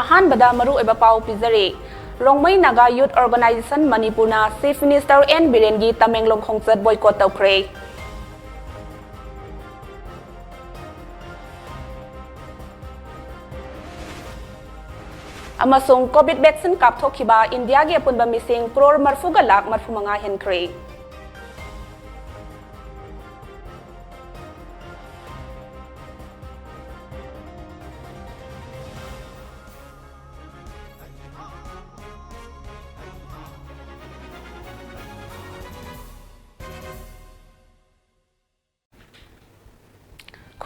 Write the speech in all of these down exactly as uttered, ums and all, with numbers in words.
ꯑꯍꯥꯟꯕꯗ ꯃꯔꯨꯑꯣꯏꯕ ꯄꯥꯎ ꯄꯤꯖꯔꯤ꯫ ꯔꯣꯡꯃꯩ ꯅꯥꯒꯥ ꯌꯨꯊ ꯑꯣꯔꯒꯅꯥꯏꯖꯦꯁꯟ ꯃꯅꯤꯄꯨꯔꯅ ꯆꯤꯐ ꯃꯤꯅꯤꯁꯇꯔ ꯑꯦꯟ ꯕꯤꯔꯦꯟꯒꯤ ꯇꯃꯦꯡꯂꯣꯡ ꯈꯣꯡꯆꯠ ꯕꯣꯏꯀꯣꯠ ꯇꯧꯈ꯭ꯔꯦ꯫ ꯑꯃꯁꯨꯡ ꯀꯣꯚꯤꯗ ꯚꯦꯛꯁꯤꯟ ꯀꯥꯞꯊꯣꯛꯈꯤꯕ ꯏꯟꯗꯤꯌꯥꯒꯤ ꯑꯄꯨꯟꯕ ꯃꯤꯁꯤꯡ ꯀ꯭ꯔꯣꯔ ꯃꯔꯤꯐꯨꯒ ꯂꯥꯈ ꯃꯔꯤꯐꯨꯃꯉꯥ ꯍꯦꯟꯈ꯭ꯔꯦ꯫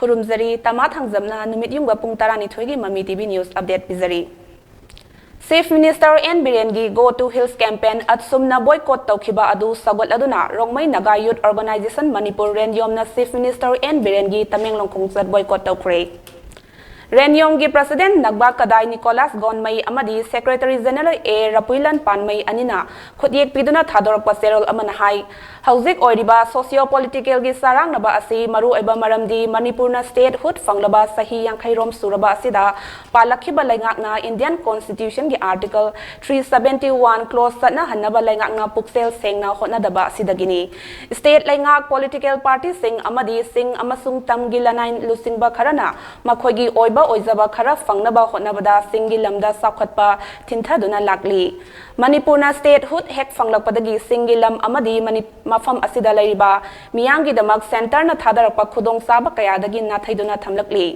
ꯈꯨꯔꯨꯝꯖꯔꯤ, ꯇꯃꯥ ꯊꯥꯡꯖꯝꯅ ꯅꯨꯃꯤꯠ ꯌꯨꯡꯕ ꯄꯨꯡ ꯇꯔꯥꯅꯤꯊꯣꯏꯒꯤ ꯃꯃꯤ ꯇꯤ ꯚꯤ ꯅ꯭ꯌꯨꯁ ꯑꯞꯗꯦꯠ ꯄꯤꯖꯔꯤ꯫ ꯆꯤꯐ ꯃꯤꯅꯤꯁꯇꯔ ꯑꯦꯟ ꯕꯤꯔꯦꯟꯒꯤ Go to Hills campaign ꯑꯁꯨꯝꯅ ꯕꯣꯏꯀꯣꯠ ꯇꯧꯈꯤꯕ ꯑꯗꯨ ꯁꯧꯒꯠꯂꯗꯨꯅ ꯔꯣꯡꯃꯩ ꯅꯥꯒꯥ ꯌꯨꯊ ꯑꯣꯔꯒꯅꯥꯏꯖꯦꯁꯟ ꯃꯅꯤꯄꯨꯔ, ꯔꯦꯟꯌꯣꯝꯅ ꯆꯤꯐ ꯃꯤꯅꯤꯁꯇꯔ ꯑꯦꯟ ꯕꯤꯔꯦꯟꯒꯤ ꯇꯃꯦꯡꯂꯣꯡ ꯈꯣꯡꯆꯠ ꯕꯣꯏꯀꯣꯠ ꯇꯧꯈ꯭ꯔꯦ꯫ ꯔꯦꯟꯌꯣꯝꯒꯤ ꯄ꯭ꯔꯁꯤꯗꯦꯟꯠ ꯅꯛꯕꯥ ꯀꯗꯥꯏ ꯅꯤꯀꯣꯂꯥꯁ ꯒꯣꯟꯃꯩ ꯑꯃꯗꯤ ꯁꯦꯀ꯭ꯔꯦꯇꯔꯤ ꯖꯦꯅꯔꯦꯜ ꯑꯦ ꯔꯄꯨꯏꯂꯥꯟ ꯄꯥꯟꯃꯩ ꯑꯅꯤꯅ ꯈꯨꯠꯌꯦꯛ ꯄꯤꯗꯨꯅ ꯊꯥꯗꯣꯔꯛꯄ ꯆꯦꯔꯣꯜ ꯑꯃꯅ ꯍꯥꯏ, ꯍꯧꯖꯤꯛ ꯑꯣꯏꯔꯤꯕ ꯁꯣꯁꯤꯌꯣ ꯄꯣꯂꯤꯇꯤꯀꯦꯜꯒꯤ ꯆꯔꯥꯡꯅꯕ ꯑꯁꯤ ꯃꯔꯨꯑꯣꯏꯕ ꯃꯔꯝꯗꯤ ꯃꯅꯤꯄꯨꯔꯅ ꯁ꯭ꯇꯦꯠꯍꯨꯗ ꯐꯪꯂꯕ ꯆꯍꯤ ꯌꯥꯡꯈꯩ ꯔꯣꯝ ꯁꯨꯔꯕ ꯑꯁꯤꯗ ꯄꯥꯜꯂꯛꯈꯤꯕ ꯂꯩꯉꯥꯛꯅ ꯏꯟꯗꯤꯌꯟ ꯀꯣꯟꯁꯇꯤꯇ꯭ꯌꯨꯁꯟꯒꯤ article three seventy one clause ꯆꯠꯅꯍꯟꯅꯕ ꯂꯩꯉꯥꯛꯅ ꯄꯨꯛꯆꯦꯜ ꯁꯦꯡꯅ ꯍꯣꯠꯅꯗꯕ ꯑꯁꯤꯗꯒꯤꯅꯤ꯫ ꯁ꯭ꯇꯦꯠ ꯂꯩꯉꯥꯛ, ꯄꯣꯂꯤꯇꯤꯀꯦꯜ ꯄꯥꯔꯇꯤꯁꯤꯡ ꯑꯃꯗꯤ ꯆꯤꯡ ꯑꯃꯁꯨꯡ ꯇꯝꯒꯤ ꯂꯅꯥꯏ ꯂꯨꯆꯤꯡꯕ ꯈꯔꯅ ꯃꯈꯣꯏꯒꯤ ꯑꯣꯏꯕ ꯑꯣꯏꯖꯕ ꯈꯔ ꯐꯪꯅꯕ ꯍꯣꯠꯅꯕꯗ ꯆꯤꯡꯒꯤ ꯂꯝꯗ ꯆꯥꯎꯈꯠꯄ ꯊꯤꯟꯊꯗꯨꯅ ꯂꯥꯛꯂꯤ꯫ ꯃꯅꯤꯄꯨꯔꯅ ꯁ꯭ꯇꯦꯠꯍꯨꯗ ꯍꯦꯛ ꯐꯪꯂꯛꯄꯗꯒꯤ ꯆꯤꯡꯒꯤ ꯂꯝ ꯑꯃꯗꯤ ꯃꯅꯤ-, ꯃꯐꯝ ꯑꯁꯤꯗ ꯂꯩꯔꯤꯕ ꯃꯤꯌꯥꯝꯒꯤꯗꯃꯛ ꯁꯦꯟꯇꯔꯅ ꯊꯥꯗꯔꯛꯄ ꯈꯨꯗꯣꯡꯆꯥꯕ ꯀꯌꯥꯗꯒꯤ ꯅꯥꯊꯩꯗꯨꯅ ꯊꯝꯂꯛꯂꯤ꯫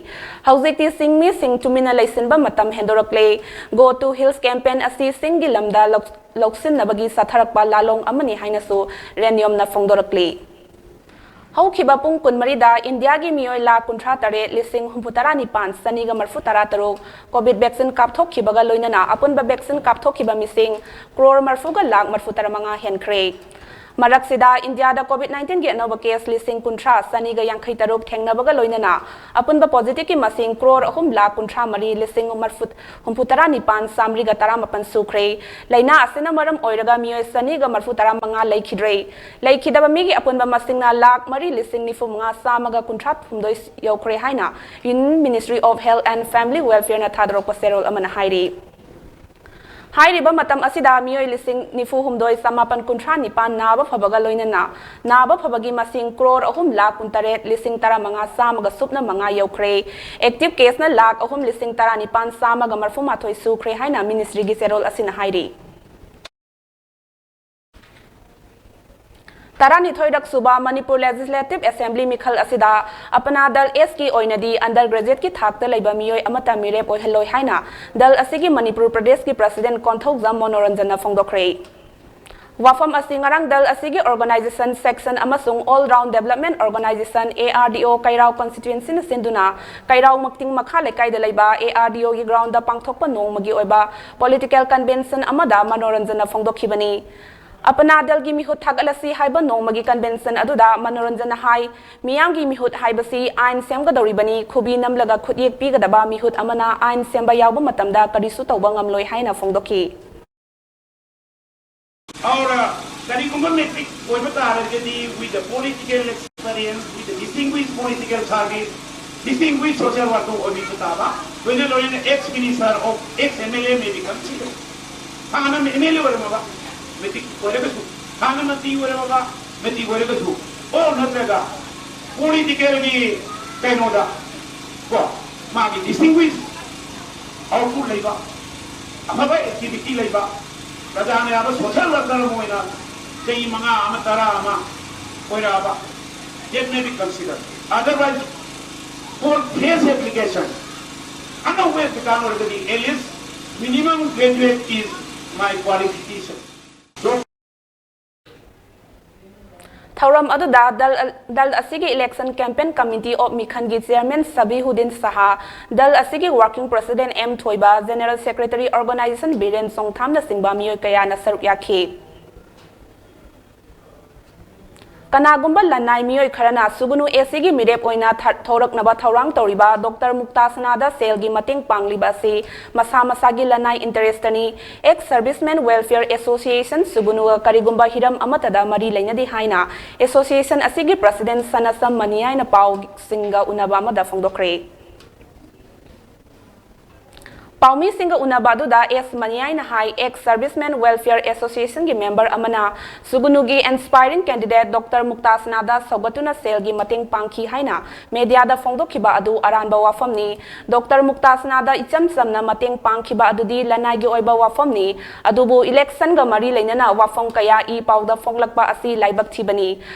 ꯍꯧꯖꯤꯛꯇꯤ ꯆꯤꯡꯃꯤꯁꯤꯡ ꯇꯨꯃꯤꯟꯅ ꯂꯩꯁꯤꯟꯕ ꯃꯇꯝ ꯍꯦꯟꯗꯣꯔꯛꯂꯦ꯫ Go to Hills campaign ꯑꯁꯤ ꯆꯤꯡꯒꯤ ꯂꯝꯗ ꯂꯧ-, ꯂꯧꯁꯤꯟꯅꯕꯒꯤ ꯆꯠꯊꯔꯛꯄ ꯂꯥꯂꯣꯡ ꯑꯃꯅꯤ ꯍꯥꯏꯅꯁꯨ ꯔꯦꯟꯌꯣꯝꯅ ꯐꯣꯡꯗꯣꯔꯛꯂꯤ꯫ ꯍꯧꯈꯤꯕ ꯄꯨꯡ ꯀꯨꯟꯃꯔꯤꯗ ꯏꯟꯗꯤꯌꯥꯒꯤ ꯃꯤꯑꯣꯏ ꯂꯥꯈ ꯀꯨꯟꯊ꯭ꯔꯥ ꯇꯔꯦꯠ, ꯂꯤꯁꯤꯡ ꯍꯨꯝꯐꯨ ꯇꯔꯥ ꯅꯤꯄꯥꯟ, ꯆꯅꯤꯒ ꯃꯔꯤꯐꯨ ꯇꯔꯥ ꯇꯔꯨꯛ ꯀꯣꯚꯤꯗ ꯚꯦꯛꯁꯤꯟ ꯀꯥꯞꯊꯣꯛꯈꯤꯕꯒ ꯂꯣꯏꯅꯅ ꯑꯄꯨꯟꯕ ꯚꯦꯛꯁꯤꯟ ꯀꯥꯞꯊꯣꯛꯈꯤꯕ ꯃꯤꯁꯤꯡ ꯀ꯭ꯔꯣꯔ ꯃꯔꯤꯐꯨꯒ ꯂꯥꯈ ꯃꯔꯤꯐꯨ ꯇꯔꯥ ꯃꯉꯥ ꯍꯦꯟꯈ꯭ꯔꯦ꯫ ꯃꯔꯛꯁꯤꯗ, ꯏꯟꯗꯤꯌꯥꯗ COVID nineteen ꯒꯤ ꯑꯅꯧꯕ case ꯂꯤꯁꯤꯡ ꯀꯨꯟꯊ꯭ꯔꯥ ꯆꯅꯤꯒ ꯌꯥꯡꯈꯩ ꯇꯔꯨꯛ ꯊꯦꯡꯅꯕꯒ ꯂꯣꯏꯅꯅ ꯑꯄꯨꯟꯕ positive ꯀꯤ ꯃꯁꯤꯡ ꯀ꯭ꯔꯣꯔ ꯑꯍꯨꯝ ꯂꯥꯈ ꯀꯨꯟꯊ꯭ꯔꯥ ꯃꯔꯤ ꯂꯤꯁꯤꯡ ꯍꯨꯝꯐꯨ ꯇꯔꯥ ꯅꯤꯄꯥꯟ ꯆꯥꯃꯔꯤꯒ ꯇꯔꯥ ꯃꯥꯄꯟ ꯁꯨꯈ꯭ꯔꯦ꯫ ꯂꯥꯏꯅꯥ ꯑꯁꯤꯅ ꯃꯔꯝ ꯑꯣꯏꯔꯒ ꯃꯤꯑꯣꯏ ꯆꯅꯤꯒ ꯃꯔꯤꯐꯨ ꯇꯔꯥ ꯃꯉꯥ ꯂꯩꯈꯤꯗ꯭ꯔꯦ꯫ ꯂꯩꯈꯤꯗꯕ ꯃꯤꯒꯤ ꯑꯄꯨꯟꯕ ꯃꯁꯤꯡꯅ ꯂꯥꯈ ꯃꯔꯤ ꯂꯤꯁꯤꯡ ꯅꯤꯐꯨ ꯃꯉꯥ ꯆꯥꯝꯃꯒ ꯀꯨꯟꯊ꯭ꯔꯥ ꯍꯨꯝꯗꯣꯏ ꯌꯧꯈ꯭ꯔꯦ ꯍꯥꯏꯅ Union Ministry of Health and Family Welfare ꯅ ꯊꯥꯗꯣꯔꯛꯄ ꯆꯦꯔꯣꯜ ꯑꯃꯅ ꯍꯥꯏꯔꯤ꯫ ꯍꯥꯏꯔꯤꯕ ꯃꯇꯝ ꯑꯁꯤꯗ ꯃꯤꯑꯣꯏ ꯂꯤꯁꯤꯡ ꯅꯤꯐꯨ ꯍꯨꯝꯗꯣꯏ ꯆꯃꯥꯄꯟ ꯀꯨꯟꯊ꯭ꯔꯥ ꯅꯤꯄꯥꯟ ꯅꯥꯕ ꯐꯕꯒ ꯂꯣꯏꯅꯅ ꯅꯥꯕ ꯐꯕꯒꯤ ꯃꯁꯤꯡ ꯀ꯭ꯔꯣꯔ ꯑꯍꯨꯝ ꯂꯥꯈ ꯀꯨꯟꯇꯔꯦꯠ ꯂꯤꯁꯤꯡ ꯇꯔꯥꯃꯉꯥ ꯆꯥꯝꯃꯒ ꯁꯨꯞꯅ ꯃꯉꯥ ꯌꯧꯈ꯭ꯔꯦ꯫ Active case ꯅ ꯂꯥꯈ ꯑꯍꯨꯝ ꯂꯤꯁꯤꯡ ꯇꯔꯥꯅꯤꯄꯥꯟ ꯆꯥꯝꯃꯒ ꯃꯔꯤꯐꯨ ꯃꯥꯊꯣꯏ ꯁꯨꯈ꯭ꯔꯦ ꯍꯥꯏꯅ ministry ꯒꯤ ꯆꯦꯔꯣꯜ ꯑꯁꯤꯅ ꯍꯥꯏꯔꯤ꯫ ꯇꯔꯥꯅꯤꯊꯣꯏꯔꯛ ꯁꯨꯕ ꯃꯅꯤꯄꯨꯔ Legislative Assembly ꯃꯤꯈꯜ ꯑꯁꯤꯗ ꯑꯄꯅꯥ ꯗꯜ ꯑꯦꯁ ꯀꯤ ꯑꯣꯏꯅꯗꯤ undergraduate ꯀꯤ ꯊꯥꯛꯇ ꯂꯩꯕ ꯃꯤꯑꯣꯏ ꯑꯃꯠꯇ ꯃꯤꯔꯦꯞ ꯑꯣꯏꯍꯜꯂꯣꯏ ꯍꯥꯏꯅ ꯗꯜ ꯑꯁꯤꯒꯤ ꯃꯅꯤꯄꯨꯔ ꯄ꯭ꯔꯗꯦꯁꯀꯤ president ꯀꯣꯟꯊꯧꯖꯝ ꯃꯅꯣꯔꯟꯖꯟꯅ ꯐꯣꯡꯗꯣꯛꯈ꯭ꯔꯦ꯫ ꯋꯥꯐꯝ ꯑꯁꯤ ꯉꯔꯥꯡ ꯗꯜ ꯑꯁꯤꯒꯤ organization section ꯑꯃꯁꯨꯡ All Round Development Organization, A R D O, ꯀꯩꯔꯥꯎ constituency ꯅ ꯁꯤꯟꯗꯨꯅ ꯀꯩꯔꯥꯎ ꯃꯛꯇꯤꯡ ꯃꯈꯥ ꯂꯩꯀꯥꯏꯗ ꯂꯩꯕ A R D O ꯒꯤ ground ꯗ ꯄꯥꯡꯊꯣꯛꯄ ꯅꯣꯡꯃꯒꯤ ꯑꯣꯏꯕ political convention ꯑꯃꯗ ꯃꯅꯣꯔꯟꯖꯟꯅ ꯐꯣꯡꯗꯣꯛꯈꯤꯕꯅꯤ꯫ ꯑꯄꯅꯥ ꯗꯜꯒꯤ ꯃꯤꯍꯨꯠ ꯊꯥꯒꯠꯂꯁꯤ ꯍꯥꯏꯕ ꯅꯣꯡꯃꯒꯤ convention ꯑꯗꯨꯗ ꯃꯅꯣꯔꯟꯖꯟꯅ ꯍꯥꯏ, ꯃꯤꯌꯥꯝꯒꯤ ꯃꯤꯍꯨꯠ ꯍꯥꯏꯕꯁꯤ ꯑꯥꯏꯟ ꯁꯦꯝꯒꯗꯧꯔꯤꯕꯅꯤ, ꯈꯨꯕꯤ ꯅꯝꯂꯒ ꯈꯨꯠꯌꯦꯛ ꯄꯤꯒꯗꯕ ꯃꯤꯍꯨꯠ ꯑꯃꯅ ꯑꯥꯏꯟ ꯁꯦꯝꯕ ꯌꯥꯎꯕ ꯃꯇꯝꯗ ꯀꯔꯤꯁꯨ ꯇꯧꯕ ꯉꯝꯂꯣꯏ ꯍꯥꯏꯅ ꯐꯣꯡꯗꯣꯛꯈꯤ꯫ Ahora, ꯀꯔꯤꯒꯨꯝꯕ matric ꯑꯣꯏꯕ ꯇꯥꯔꯒꯗꯤ, with the political experience, with the distinguished political service, distinguished social worker ꯑꯣꯏꯕꯤꯕ ꯇꯥꯕ, ꯂꯣꯏꯅ ꯂꯣꯏꯅꯅ ex minister of ex M L A may be considered. ꯍꯥꯟꯅ M L A ꯑꯣꯏꯔꯝꯃꯕ, matric ꯑꯣꯏꯔꯒꯁꯨ, ꯍꯥꯟꯅ ꯃꯟꯇ꯭ꯔꯤ ꯑꯣꯏꯔꯝꯃꯕ, ꯃꯟꯇ꯭ꯔꯤ ꯑꯣꯏꯔꯒꯁꯨ, ꯑꯣ ꯅꯠꯇ꯭ꯔꯒ political ꯒꯤ ꯀꯩꯅꯣꯗ ꯀꯣ, ꯃꯥꯒꯤ distinguished output ꯂꯩꯕ, ꯑꯐꯕ activity ꯂꯩꯕ, ꯄ꯭ꯔꯖꯥꯅ ꯌꯥꯕ social worker ꯑꯃ ꯑꯣꯏꯅ ꯆꯍꯤ ꯃꯉꯥ ꯑꯃ, ꯇꯔꯥ ꯑꯃ ꯑꯣꯏꯔꯛꯑꯕ, that may be considered. Otherwise, for fresh application, ꯑꯅꯧꯕ applicant ꯑꯣꯏꯔꯒꯗꯤ, at least minimum graduate is my qualification. ꯊꯧꯔꯝ ꯑꯗꯨꯗ ꯗꯜ, ꯗꯜ ꯑꯁꯤꯒꯤ Election Campaign Committee of ꯃꯤꯈꯟꯒꯤ chairman ꯁꯕꯤꯍꯨꯗꯤꯟ ꯁꯍꯥ, ꯗꯜ ꯑꯁꯤꯒꯤ working president M Thoiba, general secretary organization Biren ꯆꯣꯡꯊꯥꯝꯅꯆꯤꯡꯕ ꯃꯤꯑꯣꯏ ꯀꯌꯥꯅ ꯁꯔꯨꯛ ꯌꯥꯈꯤ꯫ ꯀꯅꯥꯒꯨꯝꯕ ꯂꯅꯥꯏ ꯃꯤꯑꯣꯏ ꯈꯔꯅ ꯁꯨꯒꯨꯅꯨ ꯑꯦꯁꯤꯒꯤ ꯃꯤꯔꯦꯞ ꯑꯣꯏꯅ ꯊ-, ꯊꯣꯔꯛꯅꯕ ꯊꯧꯔꯥꯡ ꯇꯧꯔꯤꯕ ꯗꯣꯛꯇꯔ ꯃꯨꯛꯇꯥꯁꯅꯥꯗ ꯁꯦꯜꯒꯤ ꯃꯇꯦꯡ ꯄꯥꯡꯂꯤꯕ ꯑꯁꯤ ꯃꯁꯥ ꯃꯁꯥꯒꯤ ꯂꯅꯥꯏ ꯏꯟꯇꯔꯦꯁꯇꯅꯤ꯫ ꯑꯦꯛꯁ ꯁꯔꯚꯤꯁꯃꯦꯟ ꯋꯦꯜꯐꯤꯌꯔ ꯑꯦꯁꯣꯁꯤꯌꯦꯁꯟ ꯁꯨꯒꯨꯅꯨꯒ ꯀꯔꯤꯒꯨꯝꯕ ꯍꯤꯔꯝ ꯑꯃꯠꯇꯗ ꯃꯔꯤ ꯂꯩꯅꯗꯦ ꯍꯥꯏꯅ ꯑꯦꯁꯣꯁꯤꯌꯦꯁꯟ ꯑꯁꯤꯒꯤ ꯄ꯭ꯔꯁꯤꯗꯦꯟꯠ ꯁꯅꯥꯁꯝ ꯃꯅꯤꯌꯥꯏꯅ ꯄꯥꯎꯁꯤꯡꯒ ꯎꯅꯕ ꯑꯃꯗ ꯐꯣꯡꯗꯣꯛꯈ꯭ꯔꯦ꯫ ꯄꯥꯎꯃꯤꯁꯤꯡꯒ ꯎꯅꯕ ꯑꯗꯨꯗ ꯑꯦꯁ ꯃꯅꯤꯌꯥꯏꯅ ꯍꯥꯏ, ꯑꯦꯛꯁ ꯁꯔꯚꯤꯁꯃꯦꯟ ꯋꯦꯜꯐꯤꯌꯔ ꯑꯦꯁꯣꯁꯤꯌꯦꯁꯟꯒꯤ ꯃꯦꯝꯕꯔ ꯑꯃꯅ ꯁꯨꯒꯨꯅꯨꯒꯤ inspiring candidate ꯗꯣꯛꯇꯔ ꯃꯨꯛꯇꯥꯁꯅꯥꯗ ꯁꯧꯒꯠꯇꯨꯅ ꯁꯦꯜꯒꯤ ꯃꯇꯦꯡ ꯄꯥꯡꯈꯤ ꯍꯥꯏꯅ ꯃꯦꯗꯤꯌꯥꯗ ꯐꯣꯡꯗꯣꯛꯈꯤꯕ ꯑꯗꯨ ꯑꯔꯥꯟꯕ ꯋꯥꯐꯝꯅꯤ꯫ ꯗꯣꯛꯇꯔ ꯃꯨꯛꯇꯥꯁꯅꯥꯗ ꯏꯆꯝ ꯆꯝꯅ ꯃꯇꯦꯡ ꯄꯥꯡꯈꯤꯕ ꯑꯗꯨꯗꯤ ꯂꯅꯥꯏꯒꯤ ꯑꯣꯏꯕ ꯋꯥꯐꯝꯅꯤ꯫ ꯑꯗꯨꯕꯨ ꯏꯂꯦꯛꯁꯟꯒ ꯃꯔꯤ ꯂꯩꯅꯅ ꯋꯥꯐꯝ ꯀꯌꯥ ꯏ ꯄꯥꯎꯗ ꯐꯣꯡꯂꯛꯄ ꯑꯁꯤ ꯂꯥꯏꯕꯛ ꯊꯤꯕꯅꯤ꯫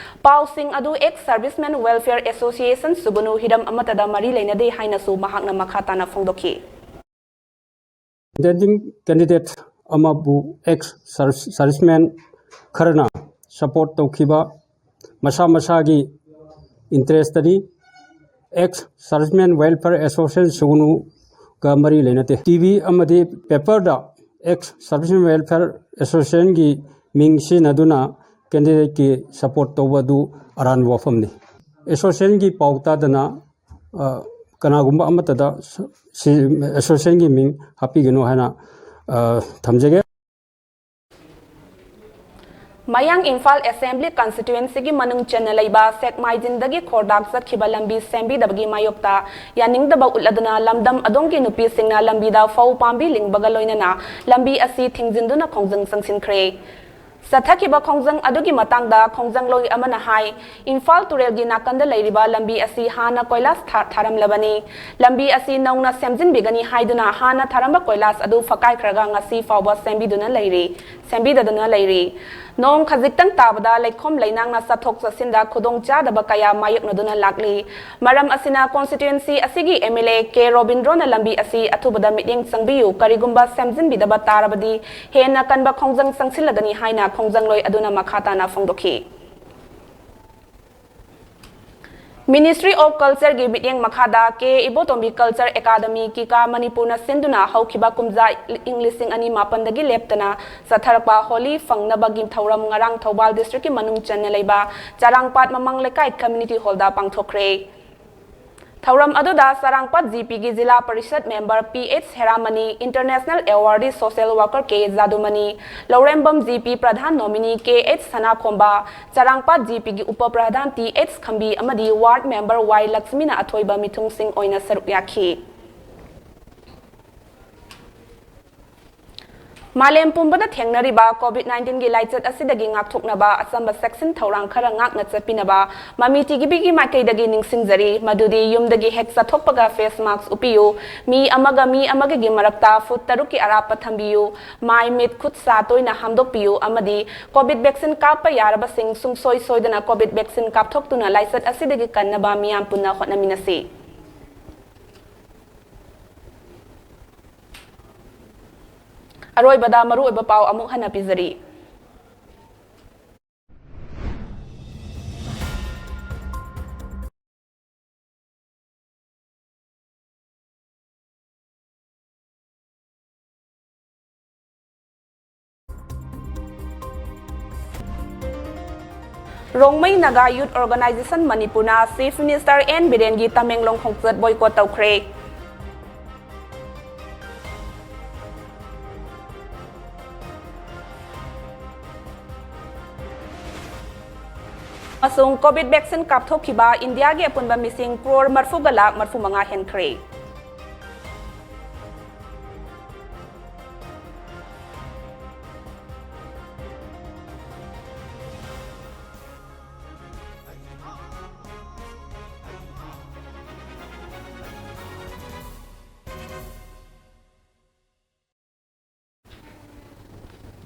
ꯄꯥꯎꯁꯤꯡ ꯑꯗꯨ ꯑꯦꯛꯁ ꯁꯔꯚꯤꯁꯃꯦꯟ ꯋꯦꯜꯐꯤꯌꯔ ꯑꯦꯁꯣꯁꯤꯌꯦꯁꯟ ꯁꯨꯒꯨꯅꯨ ꯍꯤꯔꯝ ꯑꯃꯠꯇꯗ ꯃꯔꯤ ꯂꯩꯅꯗꯦ ꯍꯥꯏꯅꯁꯨ ꯃꯍꯥꯛꯅ ꯃꯈꯥ ꯇꯥꯅ ꯐꯣꯡꯗꯣꯛꯈꯤ꯫ Contending candidate ꯑꯃꯕꯨ ꯑꯦꯛꯁ ꯁꯔꯚꯤꯁꯃꯦꯟ ꯈꯔꯅ ꯁꯄꯣꯔꯠ ꯇꯧꯈꯤꯕ ꯃꯁꯥ ꯃꯁꯥꯒꯤ ꯏꯟꯇꯔꯦꯁꯇꯅꯤ꯫ ꯑꯦꯛꯁ ꯁꯔꯚꯤꯁꯃꯦꯟ ꯋꯦꯜꯐꯤꯌꯔ ꯑꯦꯁꯣꯁꯤꯌꯦꯁꯟ ꯁꯨꯒꯨꯅꯨꯒ ꯃꯔꯤ ꯂꯩꯅꯗꯦ꯫ ꯇꯤ ꯚꯤ ꯑꯃꯗꯤ ꯄꯦꯄꯔꯗ ꯑꯦꯛꯁ ꯁꯔꯚꯤꯁꯃꯦꯟ ꯋꯦꯜꯐꯤꯌꯔ ꯑꯦꯁꯣꯁꯤꯌꯦꯁꯟꯒꯤ ꯃꯤꯡ ꯁꯤꯖꯤꯟꯅꯗꯨꯅ ꯀꯦꯟꯗꯤꯗꯦꯠꯀꯤ ꯁꯄꯣꯔꯠ ꯇꯧꯕ ꯑꯗꯨ ꯑꯔꯥꯟꯕ ꯋꯥꯐꯝꯅꯤ꯫ ꯑꯦꯁꯣꯁꯤꯌꯦꯁꯟꯒꯤ ꯄꯥꯎ ꯇꯥꯗꯅ, ꯑ, ꯀꯅꯥꯒꯨꯝꯕ ꯑꯃꯠꯇꯗ ꯁ-, ꯁꯤ, ꯑꯦꯁꯣꯁꯤꯌꯦꯁꯟꯒꯤ ꯃꯤꯡ ꯍꯥꯞꯄꯤꯒꯅꯨ ꯍꯥꯏꯅ, ꯑ, ꯊꯝꯖꯒꯦ꯫ ꯃꯌꯥꯡ ꯏꯝꯐꯥꯜ ꯑꯦꯁꯦꯝꯕ꯭ꯂꯤ ꯀꯟꯁꯇꯤꯇ꯭ꯋꯦꯟꯁꯤꯒꯤ ꯃꯅꯨꯡ ꯆꯟꯅ ꯂꯩꯕ ꯁꯦꯛꯃꯥꯏꯖꯤꯟꯗꯒꯤ ꯈꯣꯔꯗꯥꯛ ꯆꯠꯈꯤꯕ ꯂꯝꯕꯤ ꯁꯦꯝꯕꯤꯗꯕꯒꯤ ꯃꯥꯌꯣꯛꯇ ꯌꯥꯅꯤꯡꯗꯕ ꯎꯠꯂꯗꯨꯅ ꯂꯝꯗꯝ ꯑꯗꯣꯝꯒꯤ ꯅꯨꯄꯤꯁꯤꯡꯅ ꯂꯝꯕꯤꯗ ꯐꯧ ꯄꯥꯝꯕꯤ ꯂꯤꯡꯕꯒ ꯂꯣꯏꯅꯅ ꯂꯝꯕꯤ ꯑꯁꯤ ꯊꯤꯡꯖꯤꯟꯗꯨꯅ ꯈꯣꯡꯖꯪ ꯆꯪꯁꯤꯟꯈ꯭ꯔꯦ꯫ ꯆꯠꯊꯈꯤꯕ ꯈꯣꯡꯖꯪ ꯑꯗꯨꯒꯤ ꯃꯇꯥꯡꯗ ꯈꯣꯡꯖꯪꯂꯣꯏ ꯑꯃꯅ ꯍꯥꯏ, ꯏꯝꯐꯥꯜ ꯇꯨꯔꯦꯜꯒꯤ ꯅꯥꯀꯟꯗ ꯂꯩꯔꯤꯕ ꯂꯝꯕꯤ ꯑꯁꯤ ꯍꯥꯟꯅ ꯀꯣꯏꯂꯥꯁ ꯊꯥ-, ꯊꯥꯔꯝꯂꯕꯅꯤ꯫ ꯂꯝꯕꯤ ꯑꯁꯤ ꯅꯧꯅ ꯁꯦꯝꯖꯤꯟꯕꯤꯒꯅꯤ ꯍꯥꯏꯗꯨꯅ ꯍꯥꯟꯅ ꯊꯥꯔꯝꯕ ꯀꯣꯏꯂꯥꯁ ꯑꯗꯨ ꯐꯛꯀꯥꯏꯈ꯭ꯔꯒ ꯉꯁꯤ ꯐꯥꯎꯕ ꯁꯦꯝꯕꯤꯗꯨꯅ ꯂꯩꯔꯤ, ꯁꯦꯝꯕꯤꯗꯗꯨꯅ ꯂꯩꯔꯤ꯫ ꯅꯣꯡ ꯈꯖꯤꯛꯇꯪ ꯇꯥꯕꯗ ꯂꯩꯈꯣꯝ ꯂꯩꯅꯥꯡꯅ ꯆꯠꯊꯣꯛ ꯆꯠꯁꯤꯟꯗ ꯈꯨꯗꯣꯡ ꯆꯥꯗꯕ ꯀꯌꯥ ꯃꯥꯌꯣꯛꯅꯗꯨꯅ ꯂꯥꯛꯂꯤ꯫ ꯃꯔꯝ ꯑꯁꯤꯅ ꯀꯣꯟꯁꯇꯤꯇ꯭ꯋꯦꯟꯁꯤ ꯑꯁꯤꯒꯤ ꯑꯦꯝ ꯑꯦꯜ ꯑꯦ ꯀꯦ ꯔꯣꯕꯤꯟꯗ꯭ꯔꯣꯅ ꯂꯝꯕꯤ ꯑꯁꯤ ꯑꯊꯨꯕꯗ ꯃꯤꯠꯌꯦꯡ ꯆꯪꯕꯤꯌꯨ, ꯀꯔꯤꯒꯨꯝꯕ ꯁꯦꯝꯖꯤꯟꯕꯤꯗꯕ ꯇꯥꯔꯕꯗꯤ ꯍꯦꯟꯅ ꯀꯟꯕ ꯈꯣꯡꯖꯪ ꯆꯪꯁꯤꯜꯂꯒꯅꯤ ꯍꯥꯏꯅ ꯈꯣꯡꯖꯪꯂꯣꯏ ꯑꯗꯨꯅ ꯃꯈꯥ ꯇꯥꯅ ꯐꯣꯡꯗꯣꯛꯈꯤ꯫ Ministry of Culture ꯒꯤ ꯃꯤꯠꯌꯦꯡ ꯃꯈꯥꯗ ꯀꯦ ꯏꯕꯣꯇꯣꯝꯕꯤ Culture Academy, ꯀꯤꯀꯥ ꯃꯅꯤꯄꯨꯔꯅ ꯁꯤꯟꯗꯨꯅ ꯍꯧꯈꯤꯕ ꯀꯨꯝꯖꯥ ꯏꯪ ꯂꯤꯁꯤꯡ ꯑꯅꯤ ꯃꯥꯄꯟꯗꯒꯤ ꯂꯦꯞꯇꯅ ꯆꯠꯊꯔꯛꯄ ꯍꯣꯂꯤ ꯐꯪꯅꯕꯒꯤ ꯊꯧꯔꯝ ꯉꯔꯥꯡ ꯊꯧꯕꯥꯜ district ꯀꯤ ꯃꯅꯨꯡ ꯆꯟꯅ ꯂꯩꯕ ꯆꯔꯥꯡꯄꯥꯠ ꯃꯃꯥꯡ ꯂꯩꯀꯥꯏ community hall ꯗ ꯄꯥꯡꯊꯣꯛꯈ꯭ꯔꯦ꯫ ꯊꯧꯔꯝ ꯑꯗꯨꯗ ꯆꯔꯥꯡꯄꯥꯠ G P ꯒꯤ ꯖꯤꯂꯥ parishad member P H ꯍꯦꯔꯥꯃꯅꯤ, International Awardee Social Worker K ꯖꯥꯗꯨꯃꯅꯤ, ꯂꯧꯔꯦꯝꯕꯝ G P ꯄ꯭ꯔꯙꯥꯟ nominee K H ꯁꯅꯥꯈꯣꯝꯕ, ꯆꯔꯥꯡꯄꯥꯠ G P ꯒꯤ ꯎꯄ ꯄ꯭ꯔꯙꯥꯟ T H ꯈꯝꯕꯤ ꯑꯃꯗꯤ ward member Y ꯂꯛꯁꯃꯤꯅ ꯑꯊꯣꯏꯕ ꯃꯤꯊꯨꯡꯁꯤꯡ ꯑꯣꯏꯅ ꯁꯔꯨꯛ ꯌꯥꯈꯤ꯫ ꯃꯥꯂꯦꯝ ꯄꯨꯝꯕꯗ ꯊꯦꯡꯅꯔꯤꯕ COVID nineteen ꯒꯤ ꯂꯥꯏꯆꯠ ꯑꯁꯤꯗꯒꯤ ꯉꯥꯛꯊꯣꯛꯅꯕ ꯑꯆꯝꯕ ꯆꯦꯛꯁꯤꯟ ꯊꯧꯔꯥꯡ ꯈꯔ ꯉꯥꯛꯅ ꯆꯠꯄꯤꯅꯕ ꯃꯃꯤ ꯇꯤꯚꯤꯒꯤ ꯃꯥꯏꯀꯩꯗꯒꯤ ꯅꯤꯡꯁꯤꯡꯖꯔꯤ꯫ ꯃꯗꯨꯗꯤ ꯌꯨꯝꯗꯒꯤ ꯍꯦꯛ ꯆꯠꯊꯣꯛꯄꯒ face mask ꯎꯞꯄꯤꯌꯨ, ꯃꯤ ꯑꯃꯒ ꯃꯤ ꯑꯃꯒꯒꯤ ꯃꯔꯛꯇ foot ꯇꯔꯨꯛꯀꯤ ꯑꯔꯥꯞꯄ ꯊꯝꯕꯤꯌꯨ, ꯃꯥꯏ, ꯃꯤꯠ, ꯈꯨꯠ, ꯁꯥ ꯇꯣꯏꯅ ꯍꯥꯝꯗꯣꯛꯄꯤꯌꯨ ꯑꯃꯗꯤ COVID vaccine ꯀꯥꯞꯄ ꯌꯥꯔꯕꯁꯤꯡ ꯁꯨꯡꯁꯣꯏ ꯁꯣꯏꯗꯅ COVID vaccine ꯀꯥꯞꯊꯣꯛꯇꯨꯅ ꯂꯥꯏꯆꯠ ꯑꯁꯤꯗꯒꯤ ꯀꯟꯅꯕ ꯃꯤꯌꯥꯝ ꯄꯨꯟꯅ ꯍꯣꯠꯅꯃꯤꯟꯅꯁꯤ꯫ ꯑꯔꯣꯏꯕꯗ ꯃꯔꯨꯑꯣꯏꯕ ꯄꯥꯎ ꯑꯃꯨꯛ ꯍꯟꯅ ꯄꯤꯖꯔꯤ꯫ ꯔꯣꯡꯃꯩ ꯅꯥꯒꯥ Youth Organization ꯃꯅꯤꯄꯨꯔꯅ Chief Minister N ꯕꯤꯔꯦꯟꯒꯤ ꯇꯃꯦꯡꯂꯣꯡ ꯈꯣꯡꯆꯠ boycott ꯇꯧꯈ꯭ꯔꯦ꯫ ꯑꯃꯁꯨꯡ COVID vaccine ꯀꯥꯞꯊꯣꯛꯈꯤꯕ ꯏꯟꯗꯤꯌꯥꯒꯤ ꯑꯄꯨꯟꯕ ꯃꯤꯁꯤꯡ crore ꯃꯔꯤꯐꯨꯒ ꯂꯥꯈ ꯃꯔꯤꯐꯨꯃꯉꯥ ꯍꯦꯟꯈ꯭ꯔꯦ꯫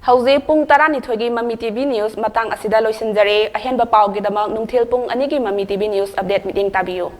ꯍꯧꯖꯤꯛ ꯄꯨꯡ ꯇꯔꯥꯅꯤꯊꯣꯏꯒꯤ ꯃꯃꯤ ꯇꯤꯚꯤ news ꯃꯇꯥꯡ ꯑꯁꯤꯗ ꯂꯣꯏꯁꯤꯟꯖꯔꯦ꯫ ꯑꯍꯦꯟꯕ ꯄꯥꯎꯒꯤꯗꯃꯛ ꯅꯨꯡꯊꯤꯜ ꯄꯨꯡ ꯑꯅꯤꯒꯤ ꯃꯃꯤ ꯇꯤꯚꯤ news update ꯃꯤꯠꯌꯦꯡ ꯇꯥꯕꯤꯌꯨ꯫